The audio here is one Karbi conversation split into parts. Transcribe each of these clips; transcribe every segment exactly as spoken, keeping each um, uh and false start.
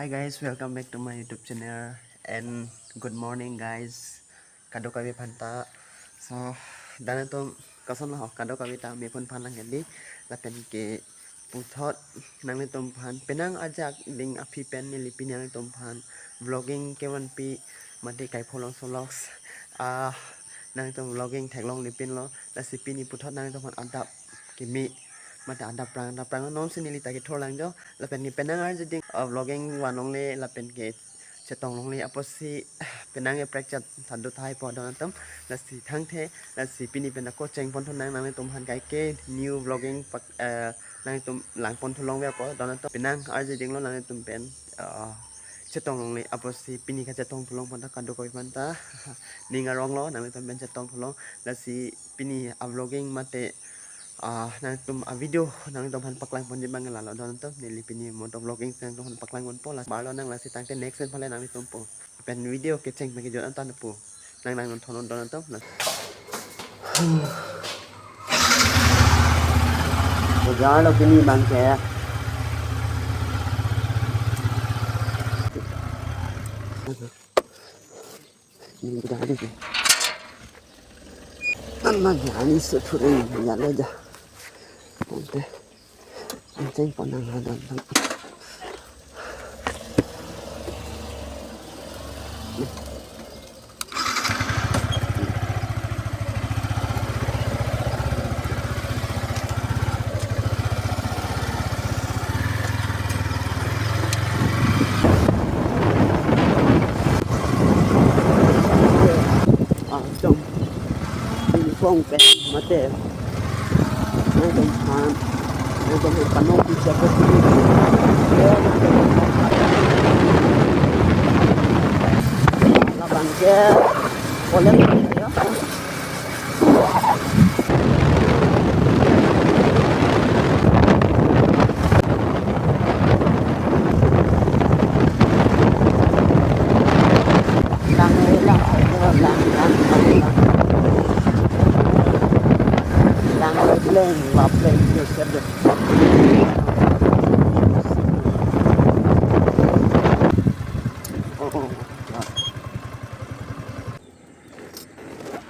Hi guys, welcome back to my YouTube channel and good morning guys. Kadokave aphanta. So, dak nangtum koson lo ho, kadokave ta me phone aphan lang kali. Lapen ke puthot nanglitum aphan penang ajak ding aphi pen neli pini nanglitum aphan vlogging kevanpi mate Kaipholongso Vlogs. Ah, nangtum vlogging theklonglepinlo, lasi pini puthot nangtum aphan adap kimi mate adap prang, adap prang non si neli ta kethur lang jo. Lapen ke penang arje ding, ah, vlogging van longle lapen ke chetong longle apotsi penang eprek chat thadu thai po don atum. Lasi thangthe, lasi pini pen ako cheng pon thunang nanglitum aphan kaike new vlogging pak, eh, nangtum lang pon thulong ve ako don atum. Penang arje dinglo nangtum pen, ah, chetong longle apotsi pini kachetong thulong pon ta kadokave aphanta ning arong lo, nangtum pen chetong thulong. Lasi pini a vlogging mate, ah, nangtum a video nangtum aphan paklang ponji abang lalo don atum. Neli pini motor vlogging nangtum aphan paklang ponpo, lasi marlo nang, lasi tangte next pen pale nanglitum po. Pen video kecheng pen kejut anta pu nang nang non thonon don atum. Bajar lo pini abang ke. Ini kita ada sih. Nama jadi seturing ya lo ja. Nanti, nanti pernah ada. Atum, pingpong pen mate. Nangtum aphan, nangtum aphan panon pi siapa sih? Labang ke, kolek ya.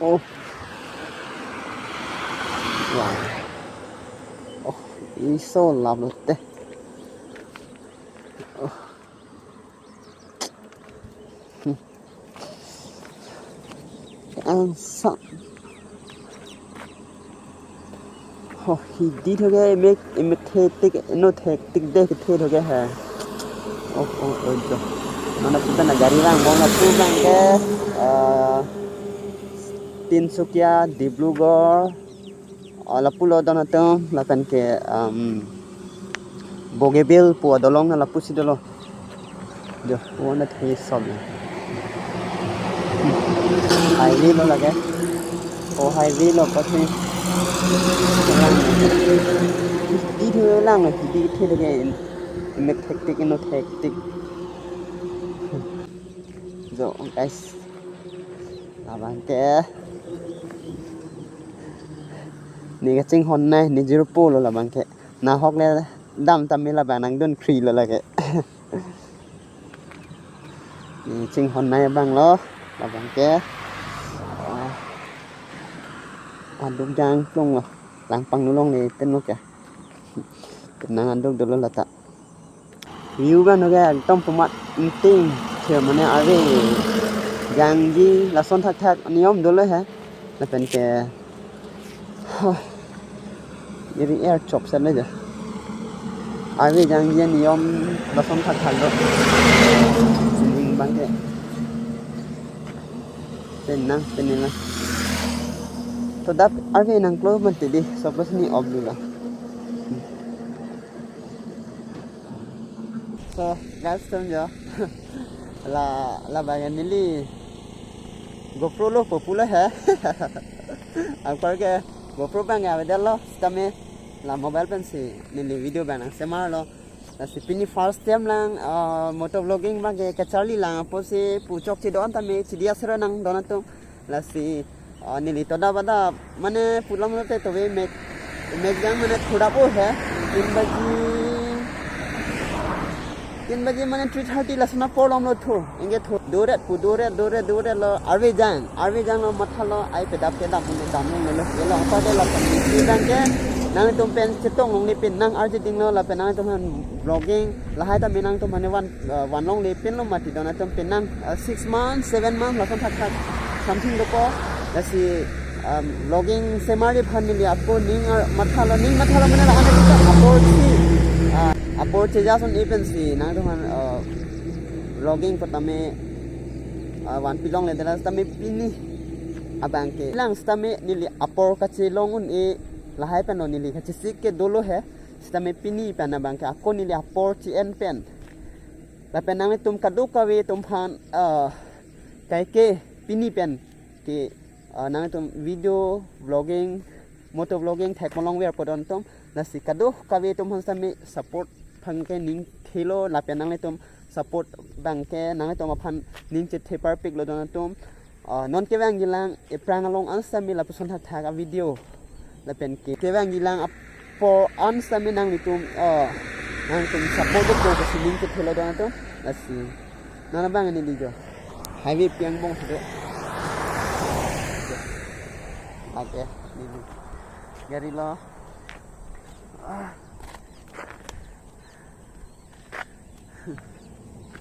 Oh. Wah. Oh, iso lap lote. Oh. Hmm. Ang sa. Oh, hidi thoge, emek, emek thetik, no thektik de kethe thoge he. Oh, oh, oh, jo. Mana puta na gari vang, bong lapu vang ke, eh, Tinsukia, Dibrugarh, oh, lapulo don atum, lapen ke, um, Bogibeel pu adolong na lapusi dolo. Jo, one that he saw me. Highway lo lake. Oh, highway lo pasi. Lang. Hidi thu lang, hidi thu lake. Emek thektik, eno thektik. Jo, guys. Labang ke. Ne kachinghon nai, ne jirpo lo labang ke. Nahok le dam tame labang nangdun khri lo lake. Ne chinghon nai abang lo, labang ke. Ah. Aduk jang plung lo, langpang nulong ne ten lo ke. Nang aduk dolo lata. View abang ke ekdom pumat ingting, ke mane arve jangji lason thakthak niyom dolo he. Lapen ke, ha, iri air chop sa le ja. Arve jangji niyom lason thakthak do. Sining abang ke. Pen nang, pen nang. To dap arve nangklo mati di, suppose ne off dolo. So, guys, atum jo. La, labang neli GoPro lo popular he. Angkor ke GoPro abang ya beda lo, sitame la mobile pensi neli video abang nangsemar lo. Lasi pini first time lang, ah, motor vlogging abang ke kacharli lang apotsi pu chokche don tame chidi asero nang don atum. Lasi, ah, neli to dap adap mane pulang lote to ve mek, mek jang mane thudap o he. Tin baji, Tin baji mane three thirty lason apor longlo thu. Anke thu doret pu doret doret doret lo arve jang. Arve jang lo mathalo ai pedap kedap mane damlonglo. Yelo apa de la pamisi abangke nangtum pen chetong longle pen nang arje dinglo lapen nangtum aphan vlogging lahai ta me nangtum aphan van, uh, vanlongle pen lo mati don atum pen nang, uh, six months, seven months lason thakthak something dopo. Lasi, um, vlogging semari aphan neli apo ning ar mathalo ning mathalo mane la ane kita apor si, uh, apor cheja son even si nangtum aphan, uh, vlogging pu tame, uh, vanpi longle dela tame pini abangke lang tame neli apor kachelong un-e lahai pen lo neli kachesik ke dolo he. Sitame pini pen abangke ako neli apor chi-en pen lapen nanglitum kadokave atum aphan, ah, kaike pini pen ke, ah, nanglitum video vlogging, moto vlogging thek molong ver podon atum lasi kadokave atum aphan sitame support abangke ning thelo lapen nanglitum support abangke nanglitum aphan ning chethe parpik lo don atum. Ah, non kevang jilang ephrang along an sitame lapuson thakthak a video lapen ke kevang jilang apor an sitame nanglitum, ah, nangtum support do ko sining ke thelo don atum lasi nana bang ani dijo highway piang bong sudo. Okay, ini gari lo. Ah.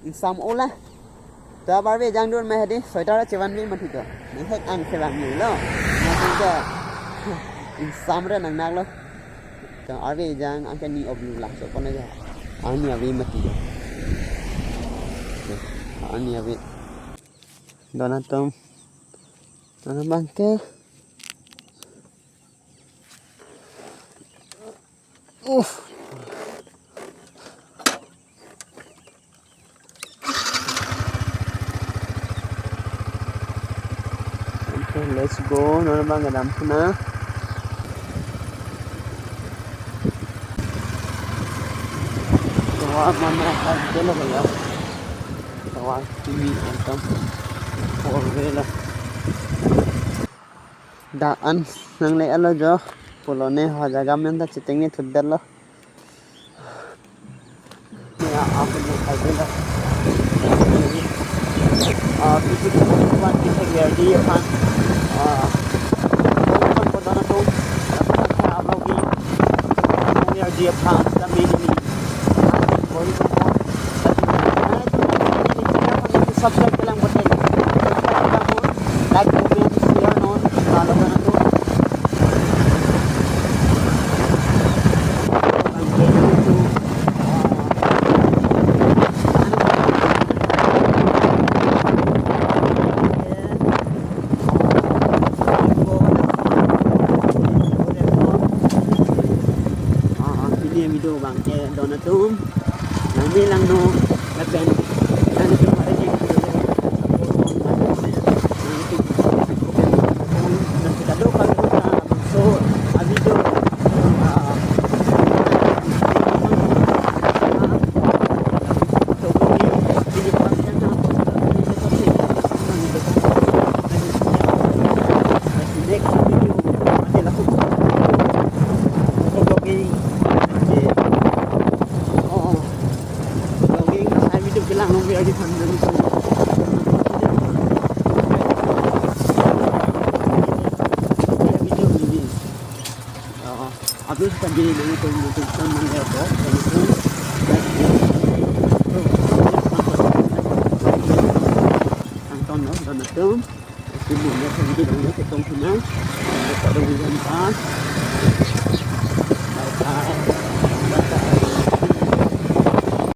Ingsam ola. Ta barve jang dur me hadi, soita ra chevan vi mati to. Nang hek ang chevan vi lo. Mati to. Ingsam re nang nak lo. Jang arve jang angke ni oblu la so kona ja. Ani ave mati to. Ani ave. Don atum. Don abangke. Uff. Okay, let's go. Non abang kedam puna. Tawa mana ka delo ya. Tawa simi ekdom four wheeler. Da-an nangle alo jo pulo ne ho jaga men ta chiteng ne thut detlo. Ya, apa ni, apa ni? Ah, tujuh puluh delapan kita biar di depan. Ah, bukan kota Natung. Apa lagi? Biar di depan, kami ini. Subscribe ke lang button. Subscribe ke lang button. Like, comment, share, non. Kalau kan tu. Ah, ah, pini video abangke don atum. Nangme langno lapen nangtum hari ni nangtum nangtum kado kado ta so a video, ah, so ini ini pasal na next video ate lapu vlogging. Oh, vlogging, saya video bilang nunggu lagi kan dari sini. Video ini. Oh, habis tadi dulu tuh untuk teman ya, bro. Tonton, no, tonton. Ibu niya sa hindi lang niya kitong hinang. Ang kadong hinang pa.